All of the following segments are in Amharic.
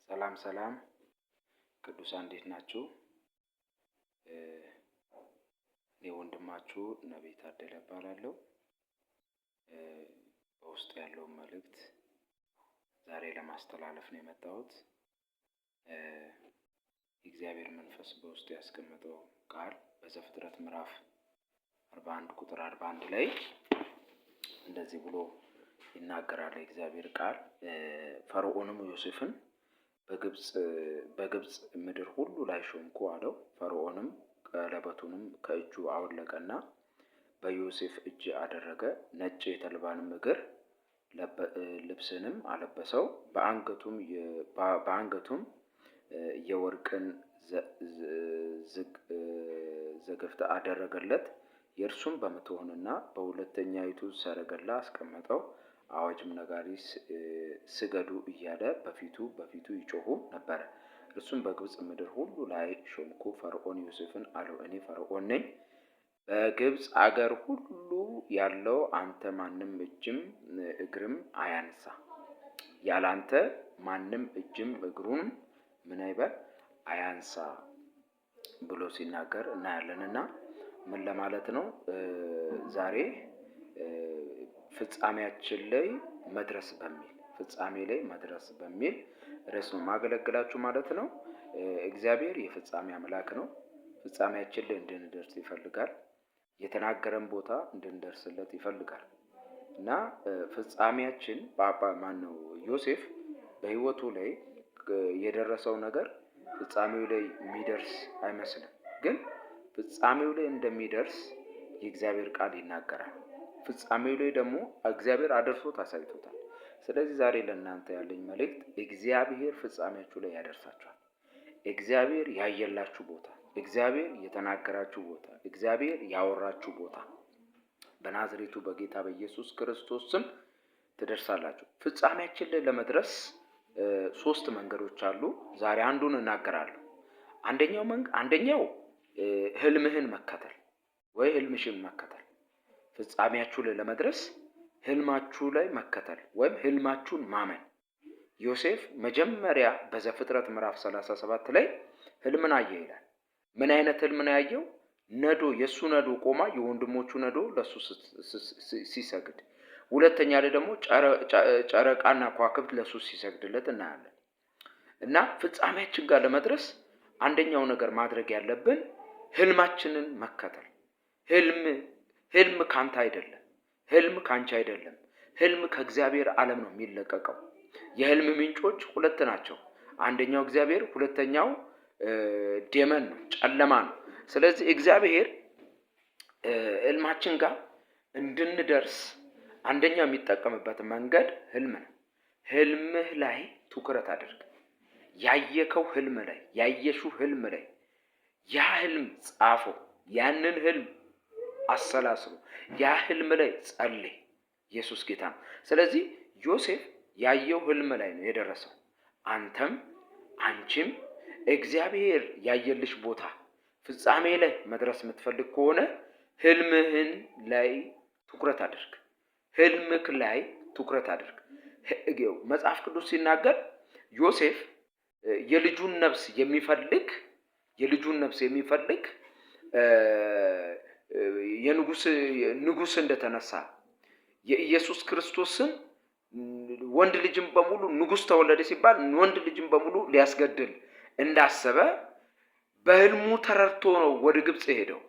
ሰላም ሰላም ቅዱሳን እንዴት ናችሁ? እኔ ወንድማችሁ ነቢይ ታደለ እባላለሁ። በውስጥ ያለውን መልእክት ዛሬ ለማስተላለፍ ነው የመጣሁት። የእግዚአብሔር መንፈስ በውስጡ ያስቀመጠው ቃል በዘፍጥረት ምዕራፍ 41 ቁጥር 41 ላይ እንደዚህ ብሎ ይናገራል የእግዚአብሔር ቃል። ፈርዖንም ዮሴፍን በግብፅ ምድር ሁሉ ላይ ሾምኩ አለው። ፈርዖንም ቀለበቱንም ከእጁ አወለቀና በዮሴፍ እጅ አደረገ። ነጭ የተልባንም እግር ልብስንም አለበሰው። በአንገቱም የወርቅን ዘገፍት አደረገለት። የእርሱም በምትሆንና በሁለተኛይቱ ሰረገላ አስቀመጠው። አዋጅም ነጋሪ ስገዱ እያለ በፊቱ በፊቱ ይጮሁ ነበረ። እርሱም በግብፅ ምድር ሁሉ ላይ ሾምኩ። ፈርዖን ዮሴፍን አለው፣ እኔ ፈርዖን ነኝ፣ በግብፅ አገር ሁሉ ያለው አንተ ማንም እጅም እግርም አያንሳ። ያለ አንተ ማንም እጅም እግሩን ምን አይበል አያንሳ ብሎ ሲናገር እናያለን። እና ምን ለማለት ነው ዛሬ ፍጻሜያችን ላይ መድረስ በሚል ፍጻሜ ላይ መድረስ በሚል ርዕስ ነው ማገለግላችሁ ማለት ነው። እግዚአብሔር የፍጻሜ አምላክ ነው። ፍጻሜያችን ላይ እንድንደርስ ይፈልጋል። የተናገረን ቦታ እንድንደርስለት ይፈልጋል። እና ፍጻሜያችን ጳጳ ማን ነው ዮሴፍ በህይወቱ ላይ የደረሰው ነገር ፍጻሜው ላይ የሚደርስ አይመስልም። ግን ፍጻሜው ላይ እንደሚደርስ የእግዚአብሔር ቃል ይናገራል። ፍጻሜው ላይ ደግሞ እግዚአብሔር አደርሶት አሳይቶታል። ስለዚህ ዛሬ ለእናንተ ያለኝ መልእክት እግዚአብሔር ፍጻሜያችሁ ላይ ያደርሳችኋል። እግዚአብሔር ያየላችሁ ቦታ፣ እግዚአብሔር የተናገራችሁ ቦታ፣ እግዚአብሔር ያወራችሁ ቦታ በናዝሬቱ በጌታ በኢየሱስ ክርስቶስ ስም ትደርሳላችሁ። ፍጻሜያችን ላይ ለመድረስ ሶስት መንገዶች አሉ። ዛሬ አንዱን እናገራለሁ። አንደኛው አንደኛው ህልምህን መከተል ወይ ህልምሽን መከተል ፍጻሜያችሁ ላይ ለመድረስ ህልማችሁ ላይ መከተል ወይም ህልማችሁን ማመን። ዮሴፍ መጀመሪያ በዘፍጥረት ምዕራፍ 37 ላይ ህልምን አየ ይላል። ምን አይነት ህልም ነው ያየው? ነዶ የእሱ ነዶ ቆማ የወንድሞቹ ነዶ ለእሱ ሲሰግድ፣ ሁለተኛ ላይ ደግሞ ጨረቃና ከዋክብት ለእሱ ሲሰግድለት እናያለን። እና ፍጻሜያችን ጋር ለመድረስ አንደኛው ነገር ማድረግ ያለብን ህልማችንን መከተል። ህልም ህልም ካንተ አይደለም። ህልም ካንቺ አይደለም። ህልም ከእግዚአብሔር ዓለም ነው የሚለቀቀው። የህልም ምንጮች ሁለት ናቸው። አንደኛው እግዚአብሔር፣ ሁለተኛው demon ነው፣ ጨለማ ነው። ስለዚህ እግዚአብሔር ህልማችን ጋር እንድንደርስ አንደኛው የሚጠቀምበት መንገድ ህልም ነው። ህልምህ ላይ ትኩረት አድርግ። ያየከው ህልም ላይ ያየሽው ህልም ላይ ያ ህልም ጻፈው። ያንን ህልም አሰላስሉ። ያ ህልም ላይ ጸልይ። ኢየሱስ ጌታ ነው። ስለዚህ ዮሴፍ ያየው ህልም ላይ ነው የደረሰው። አንተም አንቺም እግዚአብሔር ያየልሽ ቦታ ፍጻሜ ላይ መድረስ የምትፈልግ ከሆነ ህልምህን ላይ ትኩረት አድርግ። ህልምክ ላይ ትኩረት አድርግ። መጽሐፍ ቅዱስ ሲናገር ዮሴፍ የልጁን ነፍስ የሚፈልግ የልጁን ነፍስ የሚፈልግ የንጉስ ንጉስ እንደተነሳ የኢየሱስ ክርስቶስን ወንድ ልጅም በሙሉ ንጉስ ተወለደ ሲባል ወንድ ልጅም በሙሉ ሊያስገድል እንዳሰበ በህልሙ ተረድቶ ነው ወደ ግብፅ ሄደው።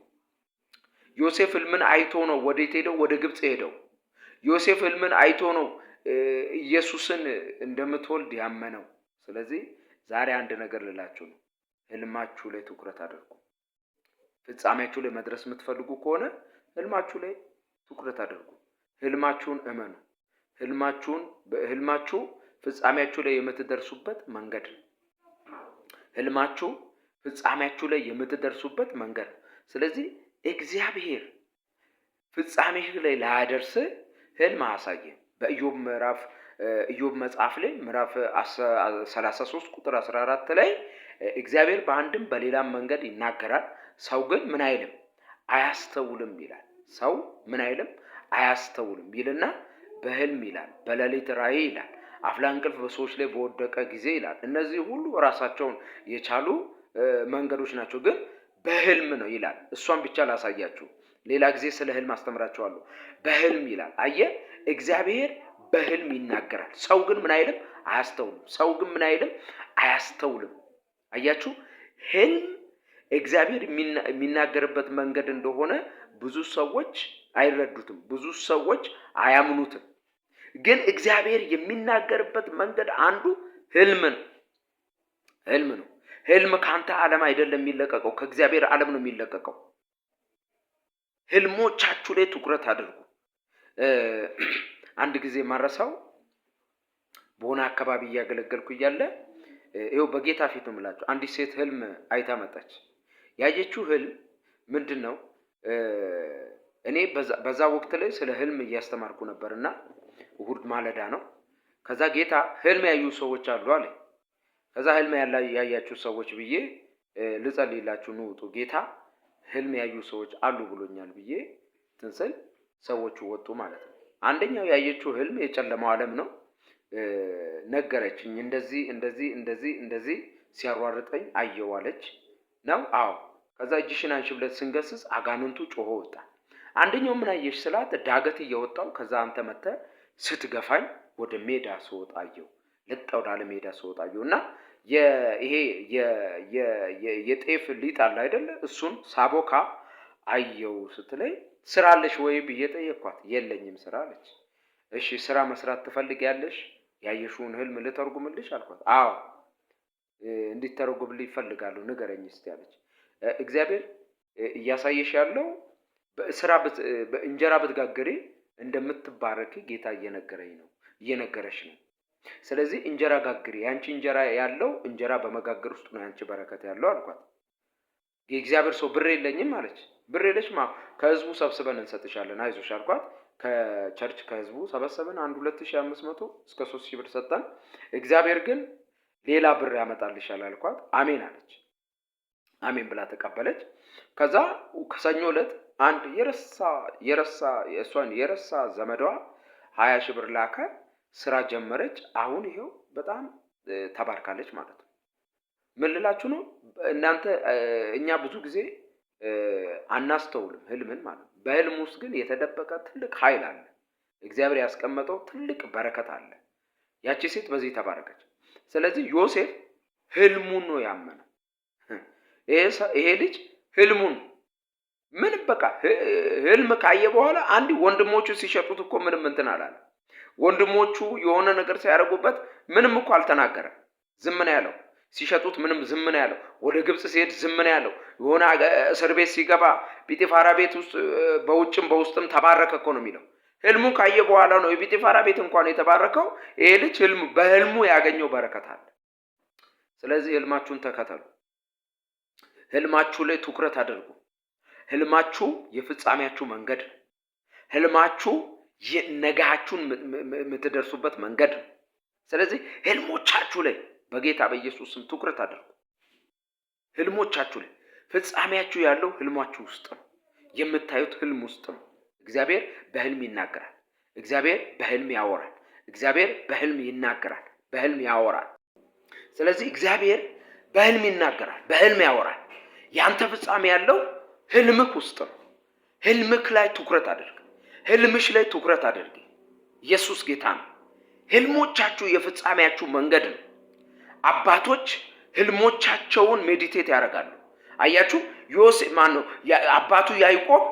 ዮሴፍ ህልምን አይቶ ነው ወዴት ሄደው? ወደ ግብፅ ሄደው። ዮሴፍ ህልምን አይቶ ነው ኢየሱስን እንደምትወልድ ያመነው። ስለዚህ ዛሬ አንድ ነገር ልላችሁ ነው፣ ህልማችሁ ላይ ትኩረት አድርጉ። ፍጻሜያችሁ ላይ መድረስ የምትፈልጉ ከሆነ ህልማችሁ ላይ ትኩረት አድርጉ። ህልማችሁን እመኑ። ህልማችሁን በህልማችሁ ፍጻሜያችሁ ላይ የምትደርሱበት መንገድ ነው። ህልማችሁ ፍጻሜያችሁ ላይ የምትደርሱበት መንገድ ነው። ስለዚህ እግዚአብሔር ፍጻሜህ ላይ ላያደርስ ህልም አያሳይም። በኢዮብ ምዕራፍ ኢዮብ መጽሐፍ ላይ ምዕራፍ 33 ቁጥር 14 ላይ እግዚአብሔር በአንድም በሌላም መንገድ ይናገራል፣ ሰው ግን ምን አይልም አያስተውልም ይላል። ሰው ምን አይልም አያስተውልም ይልና በህልም ይላል፣ በሌሊት ራእይ ይላል። አፍላ እንቅልፍ በሰዎች ላይ በወደቀ ጊዜ ይላል። እነዚህ ሁሉ ራሳቸውን የቻሉ መንገዶች ናቸው፣ ግን በህልም ነው ይላል። እሷን ብቻ ላሳያችሁ፣ ሌላ ጊዜ ስለ ህልም አስተምራችኋለሁ። በህልም ይላል። አየ፣ እግዚአብሔር በህልም ይናገራል። ሰው ግን ምን አይልም? አያስተውልም። ሰው ግን ምን አይልም? አያስተውልም። አያችሁ፣ ህልም እግዚአብሔር የሚናገርበት መንገድ እንደሆነ ብዙ ሰዎች አይረዱትም። ብዙ ሰዎች አያምኑትም። ግን እግዚአብሔር የሚናገርበት መንገድ አንዱ ህልም ነው። ህልም ነው። ህልም ከአንተ ዓለም አይደለም የሚለቀቀው፣ ከእግዚአብሔር ዓለም ነው የሚለቀቀው። ህልሞቻችሁ ላይ ትኩረት አድርጉ። አንድ ጊዜ ማረሳው፣ በሆነ አካባቢ እያገለገልኩ እያለ፣ ይኸው በጌታ ፊት ነው የምላችሁ፣ አንዲት ሴት ህልም አይታ መጣች። ያየችው ህልም ምንድን ነው? እኔ በዛ ወቅት ላይ ስለ ህልም እያስተማርኩ ነበር እና እሁድ ማለዳ ነው። ከዛ ጌታ ህልም ያዩ ሰዎች አሉ አለ። ከዛ ህልም ያያችሁ ሰዎች ብዬ ልጸልይላችሁ ኑ ውጡ፣ ጌታ ህልም ያዩ ሰዎች አሉ ብሎኛል ብዬ እንትን ስል ሰዎቹ ወጡ ማለት ነው። አንደኛው ያየችው ህልም የጨለማው ዓለም ነው። ነገረችኝ። እንደዚህ እንደዚህ እንደዚህ እንደዚህ ሲያሯርጠኝ አየው አለች። ነው? አዎ። ከዛ እጅሽን አንሺ ብለን ስንገስጽ አጋንንቱ ጮሆ ወጣ። አንደኛው ምን አየሽ ስላት ዳገት እየወጣው ከዛ አንተ መተህ ስትገፋኝ ወደ ሜዳ ስወጣ አየው። ልጥ ወዳለ ሜዳ ስወጣ አየው እና ይሄ የጤፍ ሊጥ አለ አይደለ? እሱን ሳቦካ አየው ስትለኝ ስራ አለሽ ወይ ብዬ ጠየኳት። የለኝም ስራ አለች። እሺ፣ ስራ መስራት ትፈልጊያለሽ? ያየሽውን ህልም ልተርጉምልሽ አልኳት። አዎ፣ እንዲተረጉምልኝ እፈልጋለሁ፣ ንገረኝ እስቲ አለች። እግዚአብሔር እያሳየሽ ያለው በስራ በእንጀራ ብትጋግሪ እንደምትባረኪ ጌታ እየነገረኝ ነው፣ እየነገረሽ ነው። ስለዚህ እንጀራ ጋግሪ፣ ያንቺ እንጀራ ያለው እንጀራ በመጋገር ውስጥ ነው ያንቺ በረከት ያለው አልኳት። የእግዚአብሔር ሰው፣ ብር የለኝም አለች። ብር የለሽም? ከህዝቡ ሰብስበን እንሰጥሻለን፣ አይዞሽ አልኳት። ከ church ከህዝቡ ሰበሰብን፣ አንድ 2500 እስከ 3000 ብር ሰጠን። እግዚአብሔር ግን ሌላ ብር ያመጣልሻል አልኳት። አሜን አለች። አሜን ብላ ተቀበለች። ከዛ ከሰኞ ዕለት አንድ የረሳ የረሳ የእሷን የረሳ ዘመዷ 20,000 ብር ላከ። ስራ ጀመረች። አሁን ይኸው በጣም ተባርካለች ማለት ነው። ምን ልላችሁ ነው? እናንተ እኛ ብዙ ጊዜ አናስተውልም ህልምን ማለት ነው። በህልም ውስጥ ግን የተደበቀ ትልቅ ኃይል አለ። እግዚአብሔር ያስቀመጠው ትልቅ በረከት አለ። ያቺ ሴት በዚህ ተባረከች። ስለዚህ ዮሴፍ ህልሙን ነው ያመነው። ይሄ ልጅ ህልሙን ምንም በቃ ህልም ካየ በኋላ አንድ ወንድሞቹ ሲሸጡት እኮ ምንም እንትን አላለ። ወንድሞቹ የሆነ ነገር ሲያደርጉበት ምንም እኮ አልተናገረም። ዝም ነው ያለው። ሲሸጡት ምንም ዝም ነው ያለው። ወደ ግብፅ ሲሄድ ዝም ነው ያለው። የሆነ እስር ቤት ሲገባ ጲጢፋራ ቤት ውስጥ በውጭም በውስጥም ተባረከ እኮ ነው የሚለው። ህልሙ ካየ በኋላ ነው የጲጢፋራ ቤት እንኳን የተባረከው። ይሄ ልጅ ህልሙ በህልሙ ያገኘው በረከት አለ። ስለዚህ ህልማችሁን ተከተሉ። ህልማችሁ ላይ ትኩረት አድርጉ። ህልማችሁ የፍጻሜያችሁ መንገድ ነው። ህልማችሁ ነጋችሁን የምትደርሱበት መንገድ ነው። ስለዚህ ህልሞቻችሁ ላይ በጌታ በኢየሱስ ስም ትኩረት አድርጉ። ህልሞቻችሁ ላይ፣ ፍጻሜያችሁ ያለው ህልማችሁ ውስጥ ነው። የምታዩት ህልም ውስጥ ነው። እግዚአብሔር በህልም ይናገራል። እግዚአብሔር በህልም ያወራል። እግዚአብሔር በህልም ይናገራል፣ በህልም ያወራል። ስለዚህ እግዚአብሔር በህልም ይናገራል፣ በህልም ያወራል። ያንተ ፍጻሜ ያለው ህልምክ ውስጥ ነው። ህልምክ ላይ ትኩረት አድርግ። ህልምሽ ላይ ትኩረት አድርጊ። ኢየሱስ ጌታ ነው። ህልሞቻችሁ የፍጻሜያችሁ መንገድ ነው። አባቶች ህልሞቻቸውን meditate ያደርጋሉ። አያችሁ፣ ዮሴፍ ማን ነው? አባቱ ያዕቆብ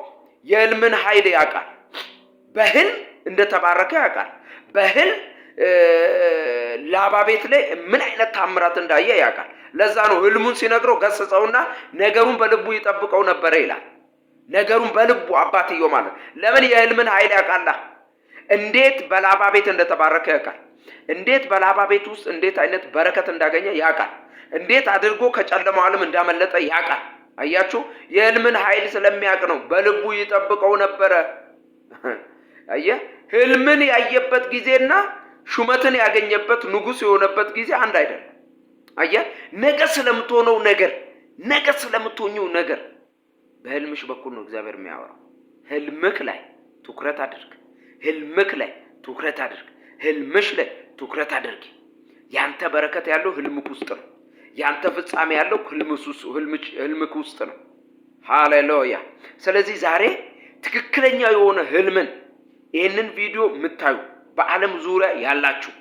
የህልምን ኃይል ያውቃል። በህልም እንደተባረከ ያውቃል። በህልም ላባ ቤት ላይ ምን አይነት ታምራት እንዳየ ያውቃል። ለዛ ነው ህልሙን ሲነግረው ገሰጸውና ነገሩን በልቡ ይጠብቀው ነበረ ይላል። ነገሩን በልቡ አባትየው ማለት ለምን የህልምን ኃይል ያውቃላ። እንዴት በላባ ቤት እንደተባረከ ያውቃል። እንዴት በላባ ቤት ውስጥ እንዴት አይነት በረከት እንዳገኘ ያውቃል። እንዴት አድርጎ ከጨለማው ዓለም እንዳመለጠ ያውቃል። አያችሁ፣ የህልምን ኃይል ስለሚያውቅ ነው በልቡ ይጠብቀው ነበረ። አየህ፣ ህልምን ያየበት ጊዜና ሹመትን ያገኘበት ንጉሥ የሆነበት ጊዜ አንድ አይደለም። አየህ፣ ነገ ስለምትሆነው ነገር፣ ነገ ስለምትሆኚው ነገር በህልምሽ በኩል ነው እግዚአብሔር የሚያወራው። ህልምክ ላይ ትኩረት አድርግ። ህልምክ ላይ ትኩረት አድርግ። ህልምሽ ላይ ትኩረት አድርጊ። ያንተ በረከት ያለው ህልምክ ውስጥ ነው። ያንተ ፍጻሜ ያለው ህልምክ ውስጥ ነው። ሃሌሉያ። ስለዚህ ዛሬ ትክክለኛ የሆነ ህልምን ይህንን ቪዲዮ የምታዩ በዓለም ዙሪያ ያላችሁ፣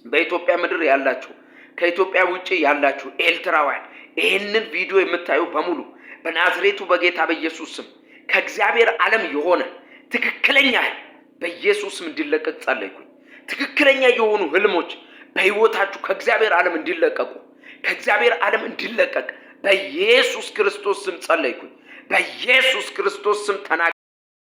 በኢትዮጵያ ምድር ያላችሁ፣ ከኢትዮጵያ ውጭ ያላችሁ ኤርትራውያን፣ ይህንን ቪዲዮ የምታዩ በሙሉ በናዝሬቱ በጌታ በኢየሱስ ስም ከእግዚአብሔር ዓለም የሆነ ትክክለኛ ህልም በኢየሱስ ስም እንዲለቀቅ ጸለይኩኝ። ትክክለኛ የሆኑ ህልሞች በህይወታችሁ ከእግዚአብሔር ዓለም እንዲለቀቁ፣ ከእግዚአብሔር ዓለም እንዲለቀቅ በኢየሱስ ክርስቶስ ስም ጸለይኩኝ። በኢየሱስ ክርስቶስ ስም ተናገ